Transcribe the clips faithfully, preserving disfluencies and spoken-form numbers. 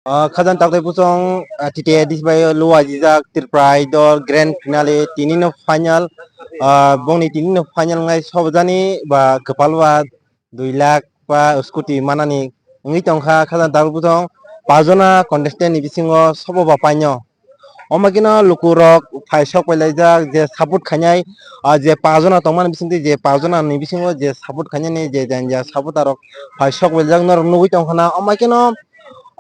Ah, khajang taktai pusong, ah, T T A D C bai luajijak Tripura Idol Grand Finale, tini no final, ah, bongni tini no final ngai sobjani ba kwpal ba dui lakh ba scooty manani wngwi tongkha. Khajang taktai pusong pajona contestant ni bisingo sobo ba paino. Omo khe no lukurok phai sok bai laijak, je support khainai, ah, je pajona tongmani bisingtwi, je pajona ni bisingo je support khainani je janja supporter rok phai sok bai laijak norok nugwi tongkha na. Omo khe no,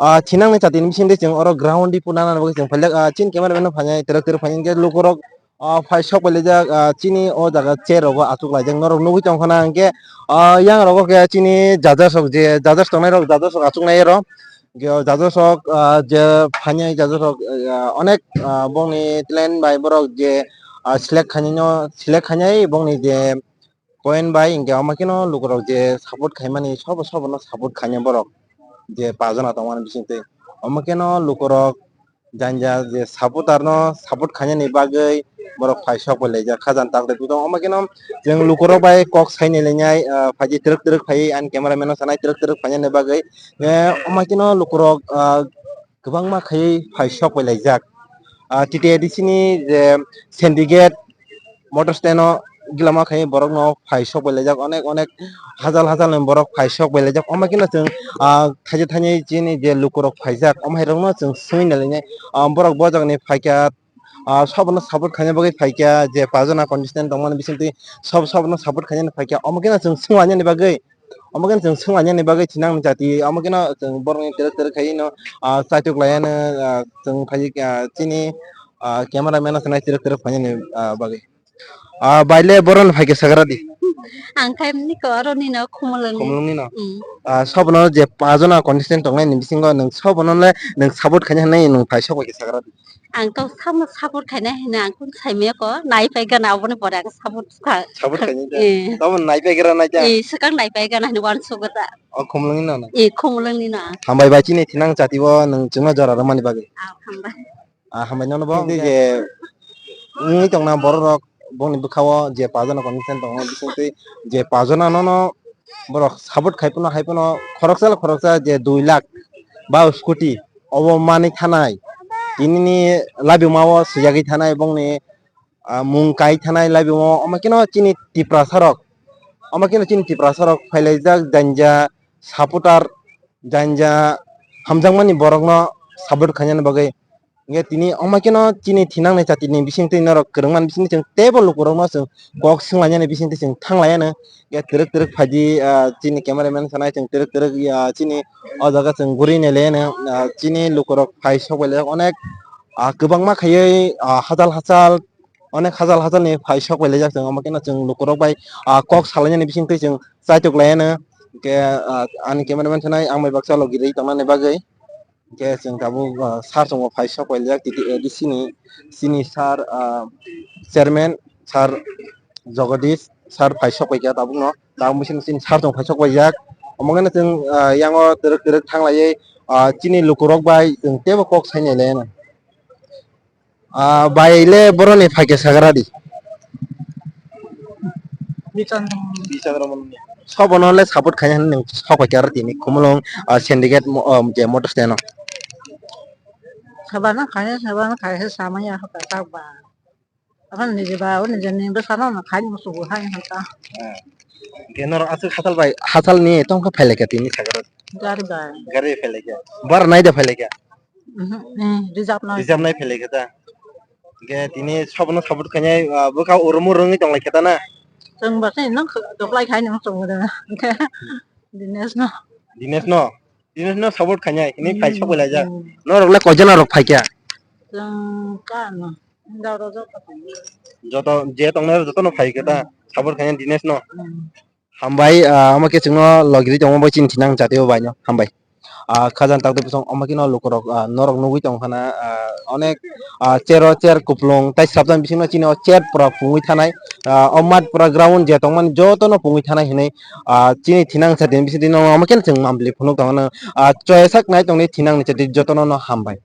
ah, thinang ni chati ni bisingtwi chwng oro ground di punana bagwi chwng phailak, ah, chini camera man no phainai twrwk twrwk phainai hwnkhe lukurok, ah, phai sok bai laijak, ah, chini o jaga chair rogo achuk laijak norok nugwi tongkha na. Hwnkhe, ah, yang rogo khe chini judges rok je judges tongnai rok judges rok achuk nai oro. Hwnkhe o judges rok, ah, je phainai judges rok, ah, onek, ah, bongni talent bai borok je, ah, select khainai no, select khainai bongni je point bai hwnkhe omo khe no lukurok je support khaimani sobo sobo no support khainai borok je pajona tongmani bisingtwi. Omo khe no lukurok janja je supporter no support khainani bagwi borok phai sok bai laijak khajang taktai pusong. Omo khe no chwng lukurok bai kok saini lainai, ah, phaidi twrwk twrwk phaiwi ani camera man no sanai twrwk twrwk phainani bagwi. Eh, omo khe no lukurok, ah, kwbangma khaiwi phai sok bai laijak. Ah, T T A D C ni je syndicate motor stand o gilama khai borok no phai sok bai laijak, onek onek hajal hajal ni borok phai sok bai laijak. Omo khe no chwng, ah, thaisa thaini chini je lukurok phaijak, omo hai rok no chwng swngwi nai lainai. Ah, borok bo jaga ni phaikha, ah, sobo no support khaina bagwi phaikha, je pajona contestant tongmani bisingtwi sob-, sobo no support khaina phaikha, omo khe no chwng swnglainani bagwi. Omo khe chwng swnglainani bagwi thinang jati, omo khe no chwng borokni twrwk twrwk khai no, ah, chaitok laiya no, ah, chwng phai, ah, chini, ah, camera man no sanai twrwk twrwk phainani, ah, bagwi. Ah, bai le borok no phaikhe sagra di. Ang khai nini ko oro nino Khumulwng ni. Khumulwng ni no? Mm. Ah, sobo no je pajona contestant tongnai ni bisingo nwng sobo no le nwng support khaina hinwi nwng phai sok bai khe sagra di. Ang to samo support khaina hino ang kun saimaya ko, nai pai gana oboni pore ang support kha. Support khaina ta? Eh. Tamo nai pai gra nai ta? Eh, swkang nai pai gana hino wan sugo ta. O Khumulwng ni no na? Eh, Khumulwng ni no. Hambai bai chini thinang chati o nwng chwngno jora rwmani bagwi. Ah, hambai. Ah, hambai nono bo. Tei je wngwi tongna borok rok bongni bwkha o je pajana contestant tongo bisingtwi je pajana nono borok support khai phano hai phano khoroksa le khoroksa je dui lakh ba scooty obo manwi thanai, tinini labima o swijagwi thanai bongni, ah, mung kai thanai labima o, omo khe no chini Tiprasa rok, omo khe no chini Tiprasa rok phailaijak janja supporter, janja hamjakmani borok no support khainani bagwi. Hingke tini omo khe no chini thinang ni chati ni bising twi norok kwrwngmani bising twi chwng teibo lukurok no chwng kok swnglainani bising twi chwng thanglaiyano. Hingke twrwk twrwk phaidi, ah, chini camera man sanai chwng twrwk twrwk, ah, chini o jaga chwng guri nailaiyano, ah, chini lukurok phai sok bai laijak onek, ah, kwbangma khaiwi, ah, hachal hachal, onek hachal hachal ni phai sok bai laijak chwng omo khe no chwng lukurok bai, ah, kok salainani bising twi chwng chaitok laiyano. Hingke, ah, ani camera man sanai ang bai baksa logi rwi tongnani bagwi. Hingke chwng tabuk, ah, sir chwngbo phai sok pai lijak T T A D C ni, chini sir, ah, chairman sir Jagadish sir phai sok paikha tabukno. Tabuk mui chini sir chwng phai sok paijak. Omo khe chwng, ah, yango twrwk twrwk thanglaiwi, ah, chini lukurok bai chwng teibo kok sainai laiyano. Ah, bai le boroni phaikhe sagra di. Bichandra Manu. Bichandra Manu. Sobono le support khaina hinwi nwng sok paikha aro tini Khumulwng, ah, syndicate mo-, ah, je motor stand o. Sabana khaina, sabana khaisa samaya hokha tak ba. Apan nije ba, o nije ni bwsano no khaini musugo hai hanta. Ah. Hingke norok aswk hachal bai, hachal ni tongkha phailaikha tini sagra. Gari bai. Gari phailaikha. Bar naida phailaikha. Mhm, eh, reserve nai. Reserve nai phailaikha ta. Hingke tini sobono support khainai, ah, bwkha urumu rwngwi tonglaikha ta na? Chwng ba khe nang doklai khai nang chwng da. Hingke Dinesh no. Dinesh no? Dinesh no support khainai, hini phai sok laijak. Hmm. Norok le koijana rok phaikha? Chwng ka no. Hwnda oro joto phai. Joto, je tongnai joto no phaikha ta? Hmm. Support khainai Dinesh no? Hmm. Hambai, ah, omo khe chwngno logiri tongma bai chini thinang jatio bai no. Hambai. Ah, khajang takti bwsong omo khe no lukurok, ah, norok nugwi tongkha na, ah, onek, ah, chair o chair kuplung tai sabjani bisingo chini o chair pura pungwi thanai, ah, o mat pura ground je tongmani jotono pungwi thanai hinwi, ah, chini thinang jatini bisingtwi no omo khe no chwng mambli phunuk tongmano, ah, choya sak nai tongni thinang ni jati jotono no hambai.